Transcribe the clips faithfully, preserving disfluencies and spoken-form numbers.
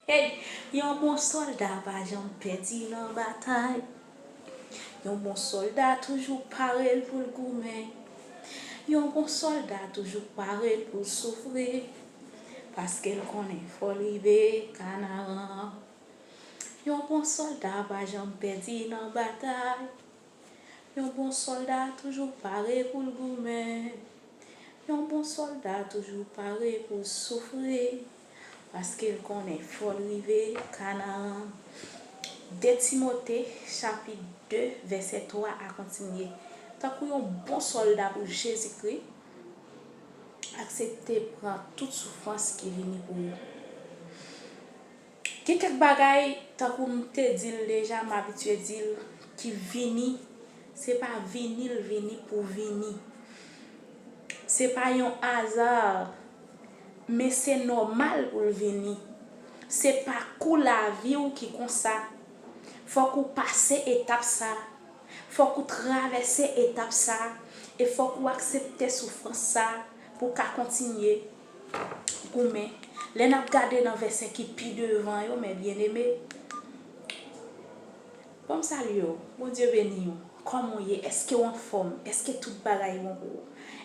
Hey! Yon bon sòlda pa janm pèdi nan batay. Yon bon sòlda toujou pare l pou l goumen. Yon bon sòlda toujou pare l pou l soufri, paske l konnen fò l rive Kanaran. Yon bon sòlda pa janm pèdi nan batay. Yon bon sòlda toujou pare pou l goumen. Yon bon sòlda toujou pare pou l soufri, paske l konnen fò l rive Kanaran. De Timote, chapit de, vèsè twa a kontinye. Tankou yon bon sòlda pou Jezikri, aksepte pran tout soufrans ki vini pou ou. Gen kèk bagay, tankou m te di l deja, m abitye di l, ki vini. Se pa vini l vini pou vini. Se pa yon aza, men se nòmal pou l vini. Se pakou lavi w ki konsa. Fòk ou pase etap sa. Fòk ou travèse etap sa. E fòk ou aksepte soufrans sa pou w ka kontinye goumen. Lè n ap gade nan vèsè ki pi devan yo, men byeneme, bon, m salye w. Bondye beni w. Kòman w ye? Èske w anfòm? Èske tout bagay bon pou ou?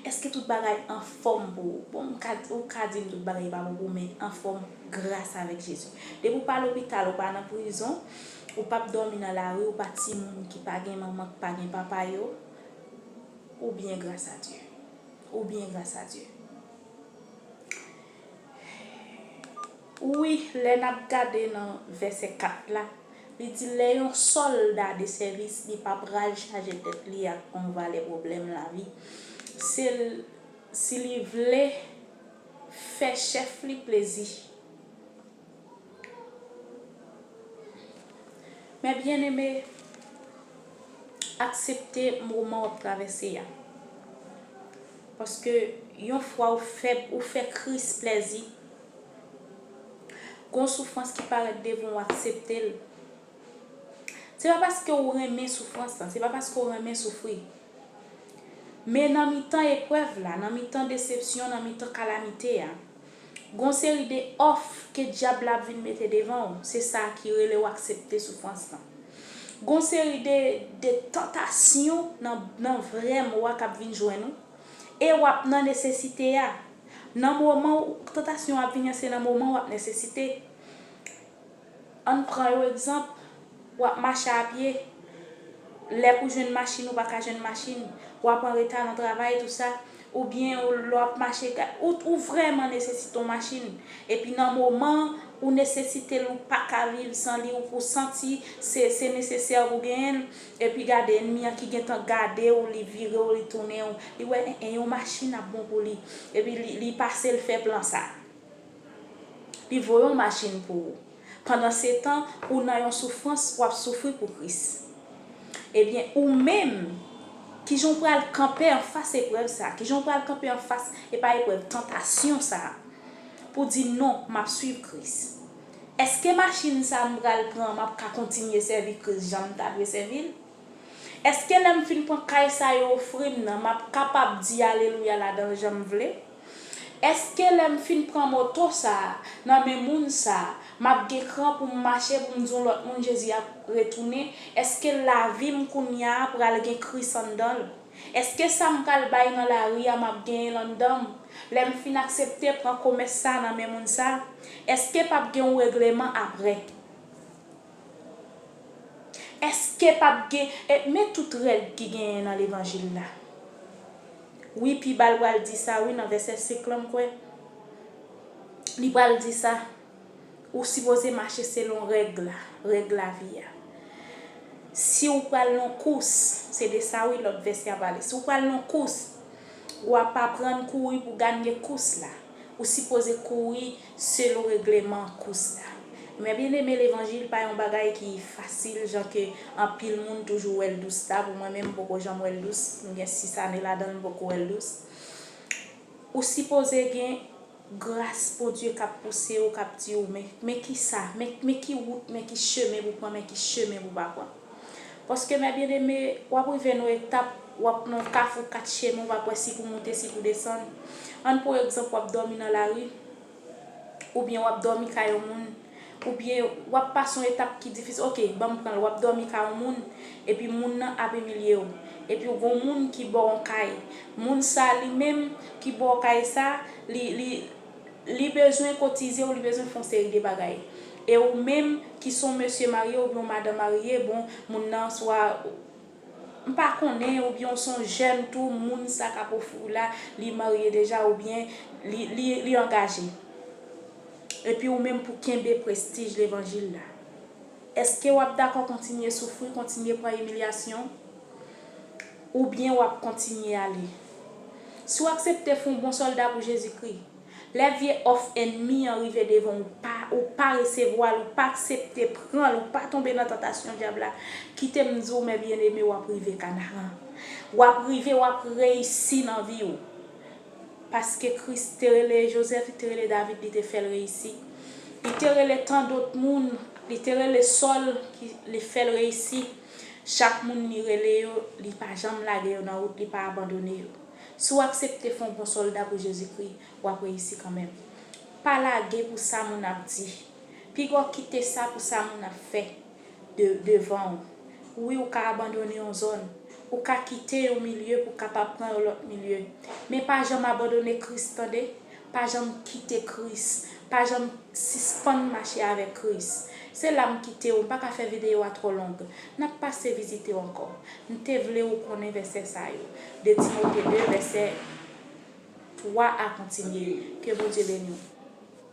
Èske tout bagay anfòm pou ou? Bon, m ka, ou ka di m tout bagay pa bon pou ou, men anfòm gras avèk Jezi. Depi w pa lopital, ou pa nan prizon, ou p ap dòmi nan lari, ou pa timoun ki pa gen manman, ki pa gen papa yo, ou byen gras a Dye. Ou byen gras a Dye. Wi, lè n ap gade nan vèsè kat la, li di, lè yon sòlda de sèvis, li pa pral chaje tèt li ak yon valè pwoblèm lavi. Se l, si li vle fè chèf li plezi. Men byeneme, aksepte moman w ap travèse a. Paske yon fwa ou fè, ou fè Kris plezi, gon soufrans ki parèt devan w, aksepte l. Se pa paske w renmen soufrans lan, se pa paske w renmen soufri. Men nan mitan eprèv la, nan mitan desepsyon, nan mitan kalamite a, gon seri de òf ke dyab la ap vin mete devan w, se sa ki rele w aksepte soufrans lan. Gon seri de, de tantasyon nan, nan vrè mo a k ap vin jwenn ou, e w ap nan nesesite a. Nan moman w tantasyon ap vini an, se nan moman w ap nesesite. Ann pran yon egzanp, w ap mache a pye, lè pou jwenn machin, ou pa ka jwenn machin, w ap anreta nan travay, tou sa, oubyen ou, lè w ap mache, ou, ou vrèman nesesite yon machin, epi nan moman ou nesesite l, ou pa ka viv san li, ou, ou santi se, se nesesè pou genyen l, epi gade ènmi an ki gentan gade w, li vire w, li tounen w, li wè, en, en, yon machin ap bon pou li, epi li, li pase l fè plan sa. Li voye yon machin pou ou. Pandansetan, ou nan yon soufrans, w ap soufri pou Kris. Ebyen, ou menm, kijan w pral kanpe anfas eprèv sa a? Kijan w pral kanpe anfas, e pa eprèv, tantasyon sa a, pou di, non, m ap swiv Kris? Èske machin sa a m pral pran, m ap ka kontinye sèvi Kris jan m ta dwe sèvi l? Èske lè m fin pran kay sa yo ofri m nan, m ap kapab di alelouya ladan l jan m vle? Èske lè m fin pran moto sa a nan men moun sa a, m ap gen kran pou m mache, pou m di yon lòt moun Jezi ap retounen? Èske lavi m kounye a pral gen Kris anndan l? Èske sa m pral bay nan lari a, m ap genyen l anndan m? Lè m fin aksepte pran komès sa a nan men moun sa a, èske p ap gen yon regleman apre? Èske p ap gen, e, men tout règ ki genyen nan levanjil la. Wi, pi ba l pral di sa, wi, nan vèsè senk lan, m kwè. Li pral di sa, ou sipoze mache selon règ la, règ lavi a. Si w pral nan kous, se de sa, wi, lòt vèsè a pale. Si w pral nan kous, w ap aprann kouri pou ganye kous la. Ou sipoze kouri selon regleman kous la. Men byeneme, levanjil pa yon bagay ki fasil, jan ke anpil moun toujou wè l dous la. Pou mwen menm, m poko janm wè l dous. M gen sis ane ladan l, m poko wè l dous. Ou sipoze gen gras Bondye k ap pouse w, k ap di w, men, men kisa, men, men ki wout, men ki chemen pou pran, men ki chemen pou pa pran. Paske, men byeneme, w ap rive nan etap, w ap nan kafou kat chemen, w pa kwè si pou moute, si pou desann. Ann pran egzanp, w ap dòmi nan lari, oubyen w ap dòmi kay yon moun, Oubyen w ap pase yon etap ki difisil. Oke, ban m pran l, w ap dòmi kay yon moun, epi moun nan ap imilye w. Epi w gen yon moun ki ba w yon kay. Moun sa li menm ki ba w kay sa, li, li, li bezwen kotize w, li bezwen fè yon seri de bagay. E ou menm ki se yon mesye marye oubyen yon madanm marye, bon, moun nan swa m pa konnen, oubyen w se yon jèn tou, moun sa k ap ofri w la, li marye deja oubyen li, li, li angaje. Epi ou menm pou kenbe prestij levanjil la. Èske w ap dakò kontinye soufri, kontinye pran imilyasyon? Oubyen w ap kontinye ale? Si w aksepte fè yon bon sòlda pou Jezikri, lè vye òf ènmi an rive devan w, ou pa, ou pa resevwa l, ou pa aksepte pran l, ou pa tonbe nan tantasyon dyab la, kite m di w, mè byeneme, w ap rive Kanaran. W ap rive, w ap reyisi nan vi w. Paske Kris te rele Jozèf, li te rele David, li te fè l reyisi. Li te rele tan dòt moun, li te rele Sòl, ki, li fè l reyisi. Chak moun li rele yo, li pa janm lage yo nan wout, li pa abandone yo. Si w aksepte fè yon bon sòlda pou Jezikri, w ap reyisi kanmenm. Pa lage pou sa moun ap di. Piga w kite sa pou sa moun ap fè de, devan w. Wi, ou ka abandone yon zòn. Ou ka kite yon milye pou w kapab pran yon lòt milye. Men pa janm abandone Kris, tande. Pa janm kite Kris. Pa janm sispann mache avèk Kris. Se la m kite w, m pa ka fè videyo a twò long. N ap pase vizite w ankò. M te vle ou konnen vèsè sa yo. De Timote de, vèsè twa a kontinye. Ke Bondye beni w.